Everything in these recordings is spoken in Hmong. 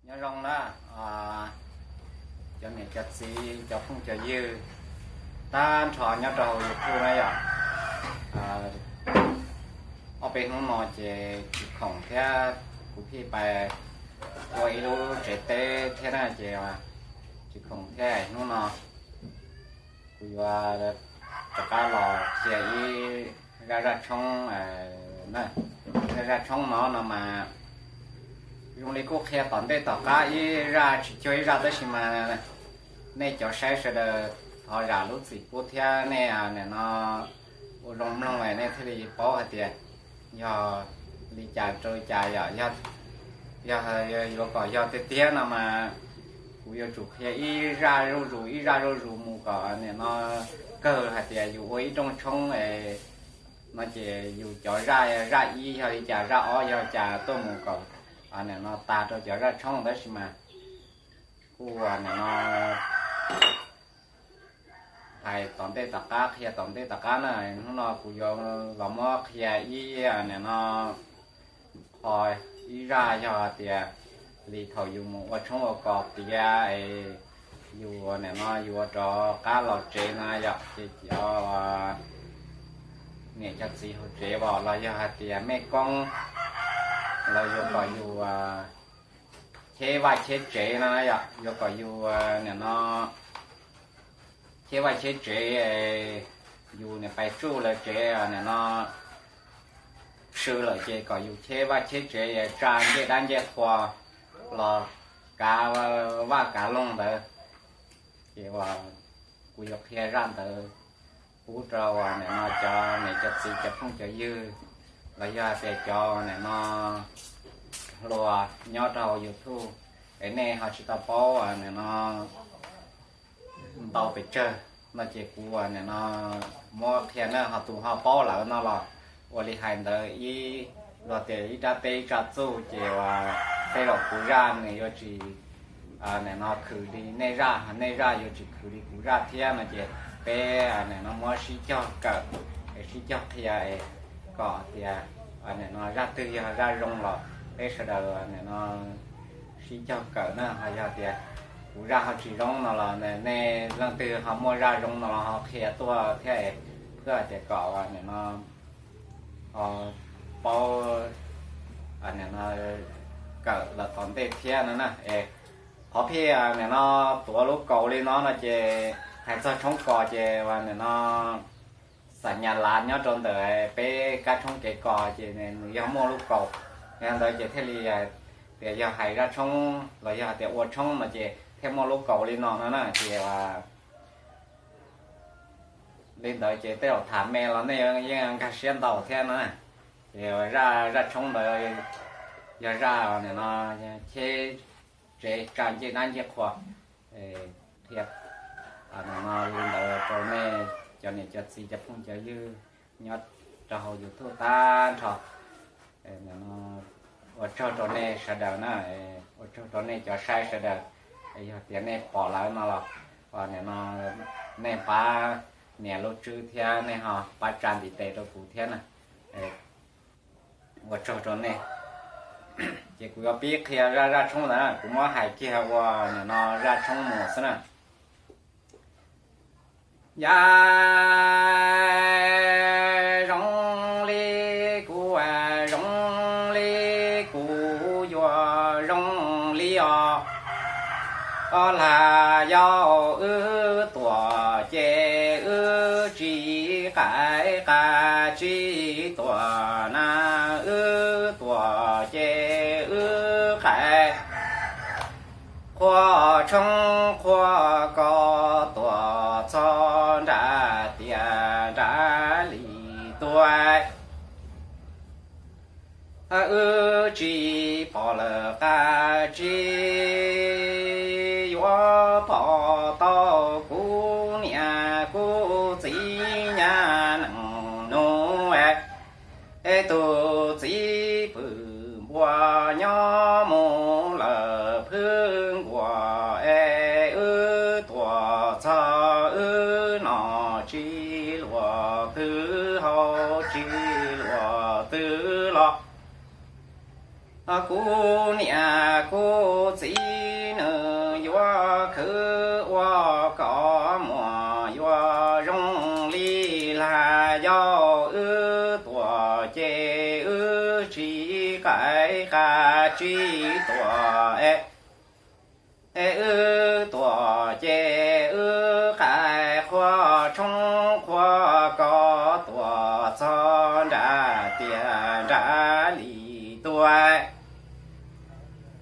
Nyob zoo na, cov niam cov txiv cov phooj cov ywg tag nrho nyob rau hauv YouTube na yom. Ob peb hnub no ces tsis khoom thiab, kuv pheej pais ua ib lub tsev teb thiab na ces tsis khoom thiab. Hnub no kuv yuav rov qab los qhia ib zaj zaj tshoob. Zaj zaj tshoob no no mas zoo li kuj qhia tom ntej tom qab ib zaj tsis cuag ib zaj tab sis mas nej cov saib sawv daws thov zam lub txim pub thiab nej nim no ua zoo mloog nej thiaj li paub hais tias yog li cas rau li cas yom. Yog yuav kom yog tiag tiag no mas kuv yuav tsum qhia ib zaj zuj zus ib zaj zuj zus mus kom nim no kawg hais tias yus ua ib rooj tshoob no ces yus cov zaj, zaj ib yog li cas, zaj ob yog cas tuaj mus kom nim no tag rau cov zaj tshoob tab sis mas kuj nim no hais tom ntej tom qab, qhia tom ntej tom qab na. Hnub no kuv yuav los muab qhia ib nim no qho ib zaj yog tias li thaum yus mus ua tshoob ua kos tiav es yus nim no yus ua rov qab los tsev no yom, ces cov niam cov txiv hauv tsev los yog hais tias mej koob los yuav kom yus cheb vaj cheb tsev no yom, yuav kom yus nim no cheb vaj cheb tsev, yus nim pais tsuj lawv tsev nim no swb lawm ces kom yus cheb vaj cheb tsev tsa ncej dab ncej qhua los kav vaj kav loog ntawd. Ces kuv yuav qhia zaj ntawd pub rau nim no cov niam cov txiv cov phooj cov ywg los yog tias cov nim no hluas nyob rau hauv YouTube es nej ho tsis tau paub nim no ntau pes tsawg no ces kuv nim no muab qhia na, ho tus ho paub lawm no los ua li hais ntawd ib los tias ib rab teb ib tsa txuj ces uas tej zaum kuv zaj nws yuav tsis nim no khwm li nej zaj, nej zaj yuav tsis khwm li kuv zaj thiab no ces peb nim no muab sib cog kawm es sib cog qhia es kom tias nim no zaj twg yog zaj zoo los peb sawv daws nim no sib cog kawm na. Ho yog tias kuv zaj ho tsis zoo no los nej leej twg ho muaj zaj zoo no los ho qhia tuaj thiab es thiaj tias kom nim no ho paub nim no kawm lawm tom ntej thiab no na. Es qhov pheej nim no tuav lub kaus li no no ces hais txog tshoob kos ces nim no xam nyas lav nyob rau ntawm peb kab tshoob kev kos ces nws yog muaj lub kaus, yog ntawd ces thiaj li tias yog hais zaj tshoob los yog tias ua tshoob no ces thiaj muaj lub kaus li no no na. Ces li ntawd ces tej zaum tham me los nej yeej nkag siab ntau thiab na. Ces zaj, zaj tshoob ntawd yog zaj nim no cheb tsev tsa ncej dab ncej qhua, qhia nim no li ntawd rau nej cov niam cov txiv cov phooj cov ywg nyob rau hauv YouTube tag nrho. Ua tsaug rau nej sawv daws na, ua tsaug rau nej cov saib sawv daws. Yog tias nej pom lawm no los nim no nej pab nias lub tswb thiab nej ho pab tsa ntiv tes rau kuv thiab na. Ua tsaug rau nej. Ces kuv yuav pib qhia zaj, zaj tshoob ntawd na, kuv muab hais kiag ua nim no zaj tshoob mus xwb na. Yog zoo li kuv, zoo li kuv yuav zoo li os, los yog wb tuam ces wb tsis qaim, qaim tsis tuam na, wb tuam ces wb qaim. Qhua tshoob qhua kos tuam txog nram tiaj nram li tuaj. Wb tsis pom lawm qab tsis yuav pom tau kuv niam kuv txiv nyab neej nus. Es tus txiv pw npua nyob mus lawm phwb nkuas, es wb tuam txog wb nom tsis luag twg haus tsis luag twg los. Kuv niam kuv txiv nws yuav khwv ua kos muag yuav zoo li lag. Yog wb tuag ces wb tsis qaij qas tsis tuag, es wb tuag ces wb qaij qhua tshoob qhua kos tuag txog nram tiaj nram li tuaj.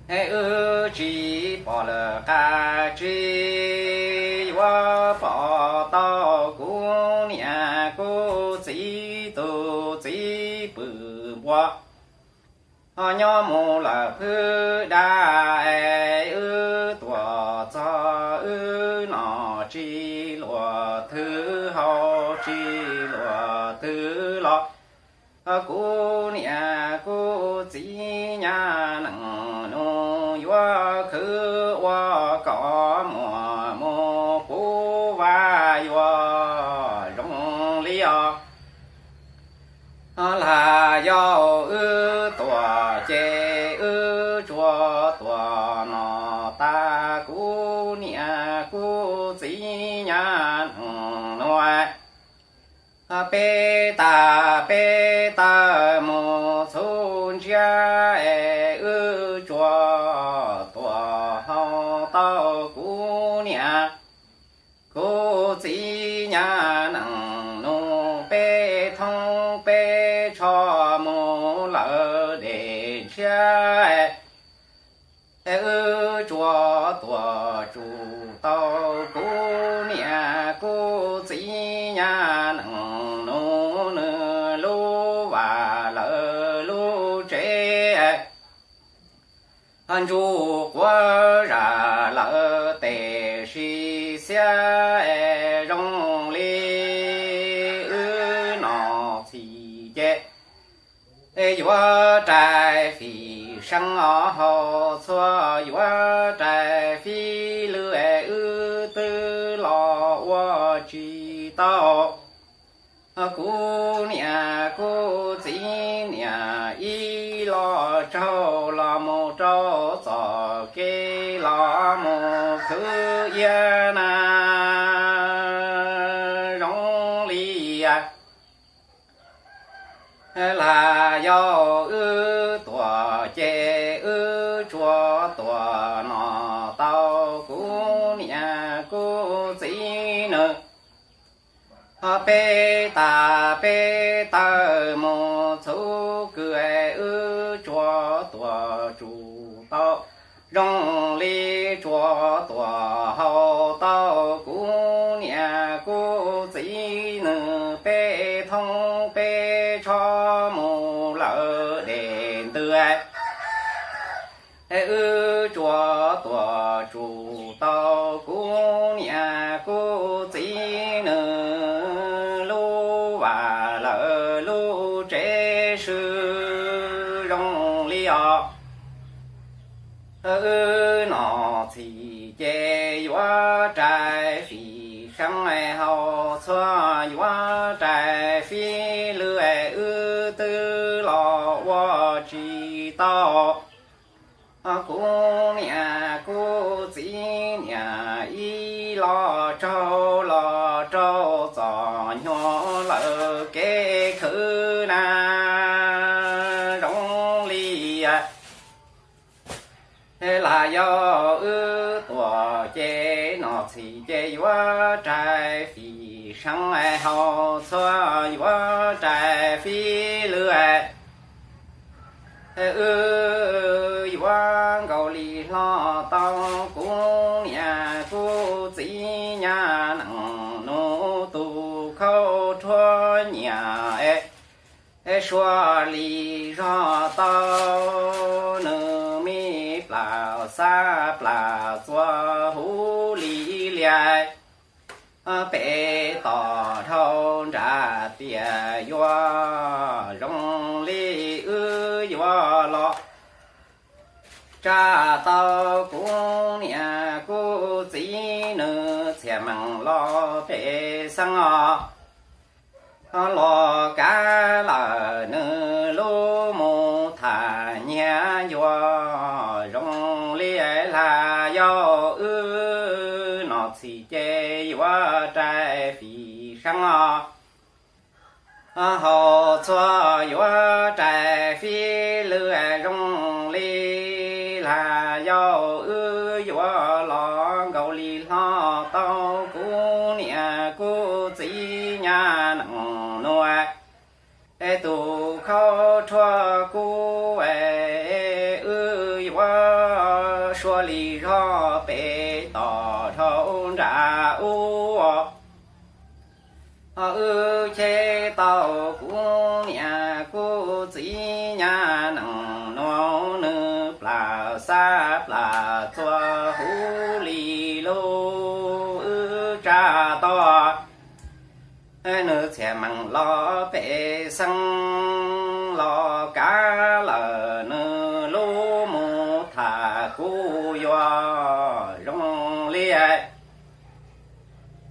Wb tsis pom lawm qas tsis yuav pom tau kuv niam kuv txiv tus txiv pwm npua. Ho nyob mus lawm phwb dab, wb tuag txog wb no tsis luag twg haus tsis luag twg los. Kuv niam kuv txiv nyab neej nus yuav khwv ua kos muag mus puv vaj yuav zoo li os. Lag yog wb tuag ces wb tsuas tuag no tas kuv niam kuv txiv nyab neej nus. Peb tas peb taw mus txhub ntsiab, wb tsuas tuag haus tau kuv niam kuv txiv nyab neej nus. Peb thoob peb tsho mus lawm dej ntshiab, wb tsuas tuag tsuj tau kuv niam kuv txiv nyab neej nus nws lub vaj lawv lub tsev. Ntsuj quav zam lawv tes sis xiab, zoo li wb no txhim ces yuav rais fim seev os haus txhua, yuav rais fim lwj wb twb los ua tsis tau. Kuv niam kuv txiv niam ib los tsaug los mus rau txoj kev los mus khwv iab na, zoo li lag yog wb tuag ces wb tsuas tuag no tau kuv niam kuv txiv nws. Peb tas peb taw mus txhub kws, wb tsuas tuag tsuj tau zoo li tsuas tuag haus tau kuv niam kuv txiv nws. Peb thoob peb tsho mus lawm dej ntws, wb tsuas tuag tsuj tau kuv niam kuv txiv nws lub vaj lawv lub tsev swb zoo li os. Wb no txhim ces yuav rais fim seev haus txhua, yuav rais fim lwj wb twb los ua tsis tau. Kuv niam kuv txiv niam ib los tsaug los rau txoj nyuag lawv kev khwv na, zoo li lag yog wb tuag ces no txhim ces yuav rais fim seev haus txhua, yuav rais fim lwj wb yuav nkaus li hlo tau kuv niam kuv txiv nyab neej nus tus khauj rhuav nyiam, suav li zog tau nws me plam xab plam txuas huv li lias. Pem tom dhau nram tiaj yuav zoo li wb yuav los tsa tau kuv niam kuv txiv nws txhiaj meem los pem xeev os. Los kav lawm nws lub mus tham nyiaj yuav Hlais yau wb no txhim ces yuav rais fim seeb os, haus txhua yuav rais fim lwj zoo li. Hlais yau wb yuav los nkaus li hlo tau kuv niam kuv txiv nyab neej nuav. Es tus khaub rhuab kub, wb yuav sua li zog pem tom dhau nram ub. Wb cheb tau kuv niam kuv txiv nyab neej nuav, nws plam xab plam txuas huv li lub wb tsa tau. Nws txhiaj meem los pem xeeb los kav lawm nws lub mus tham kuv yuav zoo li.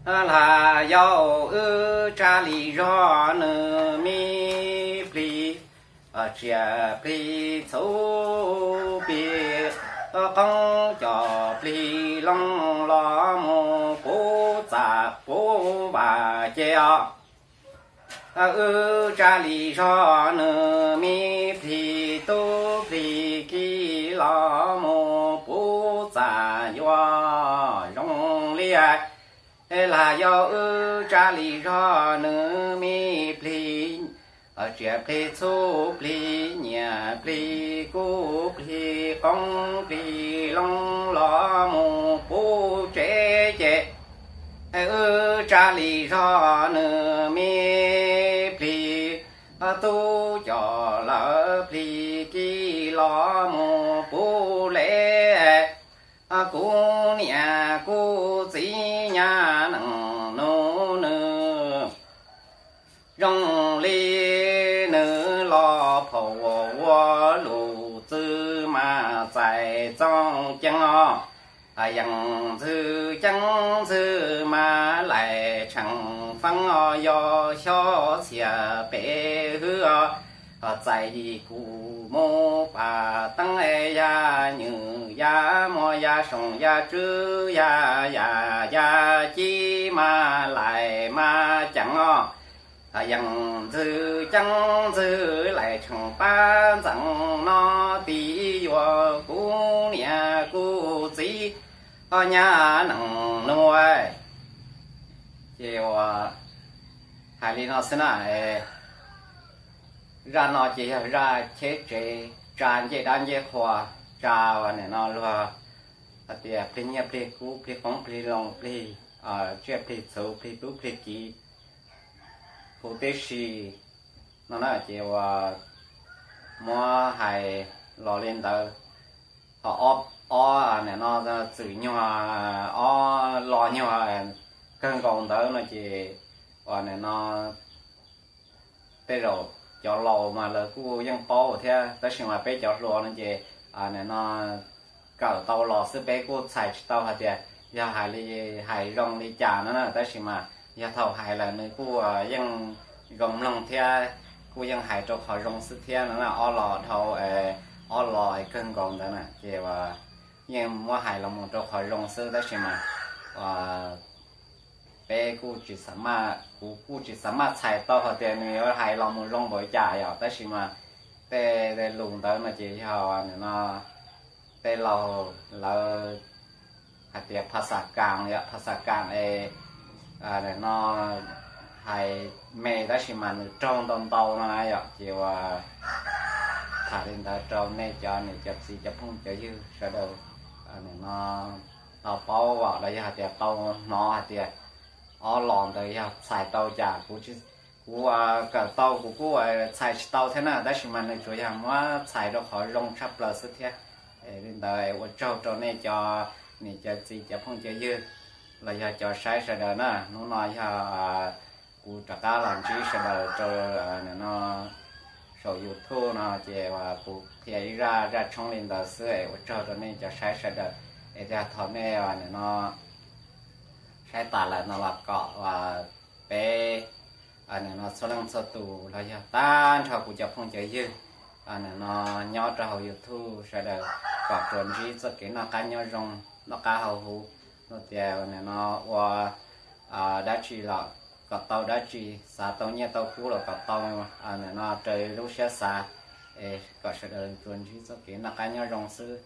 Hlais yau wb tsa li zog nws me plig tsiaj plig txhu plig qoob cov plig loo los mus puv txaj puv vam ces os. Wb tsa li zog nws me plig tub plig kiv los mus puv txaj yuav zoo li. Hlais yau wb tsa li zog nws me plig tsiaj plig txhu plig nyiaj plig kub plig qoob plig loo los mus puv tsev ces wb tsa li zog nws me plig tub coj lawm plig kiv los mus puv le. Kuv niam kuv txiv nyab neej nuav nws zoo li nws los phaum ua ua lus txwv mas txais txooj ceeb os. Yeej ntxwg ceeb ntxwg mas lais tsheej feeb os, yog xyov txhiaj pem hwv os. Txais yig kuv mus pas teeb yaj nywj yaj muas yaj soom yaj tswb yaj yaj yaj cib mas lais mas ceev os. Yeej ntxwg ceeb ntxwg lais tsheej pab ntxeev no tiv yuav kuv niam kuv txiv os nyab neej nuav. Ces uas hais li no xwb na, zaj no ces yog zaj cheb tsev tsa ncej dab ncej qhua, tsa uas nim no luag hais tias plig nyiaj plig kub plig qoob plig loo plig tsiaj plig txhu plig tub plig kiv huv tib si no na. Ces uas muab hais los li ntawd, ho ob, ob nim no txwm nyuag, ob lo nyuag kawg nkaus ntawd no ces uas nim no tej zaum cov laus mas lawv kuj yeej paub thiab, tab sis mas peb cov hluas no ces nim no kawm tau los xwb, peb kuj txhais tsis tau hais tias yog hais li, hais zoo li cas no na, tab sis mas yog thaum hais lawm nws kuj yeej zoo mloog thiab, kuj yeej hais rau qhov zoo xwb thiab no na. Ob lo dhau, ob lo kawg nkaus ntawd na ces uas yeej muab hais los mus rau qhov zoo xwb, tab sis mas peb kuj tsis xav maj, kuv kuj tsis xav maj txhais tau hais tias nws yuav hais los mus zoo npaum li cas yom, tab sis mas tej lus ntawd no ces yog nim no tej laus lawv hais tias phas xas kas yom, phas xas kas es nim no hais me tab sis mas nws raug ntau ntau no na yom, ces uas tham li ntawd rau nej cov niam cov txiv cov phooj cov ywg sawv daws nim no tau paub los yog hais tias tau hnov hais tias ob lo ntawd yog txhais tau cas. Kuv, kuv kawm tau kuv kuj txhais tsis tau thiab na, tab sis mas nws tsuas yog muab txhais rau qhov zoo tshaj plaws xwb thiab. Li ntawd ua tsaug rau nej cov niam cov txiv cov phooj cov ywg los yog cov saib sawv daws na. Hnub no yog kuv rov qab los ntsib sawv daws rau nim no saum YouTube no ces uas kuv qhia ib zaj zaj tshoob li ntawd xwb es ua tsaug rau nej cov saib sawv daws. Es yog thaum nej nim no saib tas lawm no los kom peb nim no txhua leej txhua tus los yog tag nrho kuv cov phooj cov ywg no nyob rau hauv YouTube sawv daws kom tsuas ntsib txoj kev noj qab nyob zoo, noj qab haus huv, no tias no ua dab tsi los kom tau dab tsi, xav tau nyiaj tau kub los kom tau no raws lub siab xav, es kom sawv daws tsuas ntsib txoj kev noj qab nyob zoo xwb.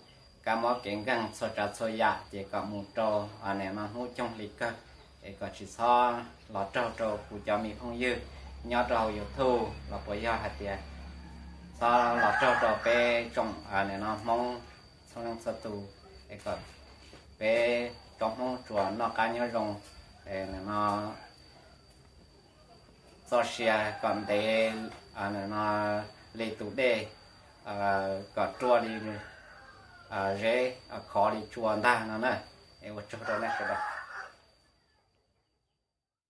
Kab mob kev nkeeg txhua tsav txhua yam ces kom mus rau no hnub coob hli kawg, es kom tsis txhob los raug rau kuv cov me phooj ywg nyob rau hauv YouTube los puas yog hais tias txhob los raug rau peb tsoom no Hmoob txhua leej txhua tus, es kom peb tsoom Hmoob tsuas noj qab nyob zoo, no txoj sia kom ntev li tus dej, kom ruaj li zeb, khov li tsua ntag no na. Es ua tsaug rau nej sawv daws.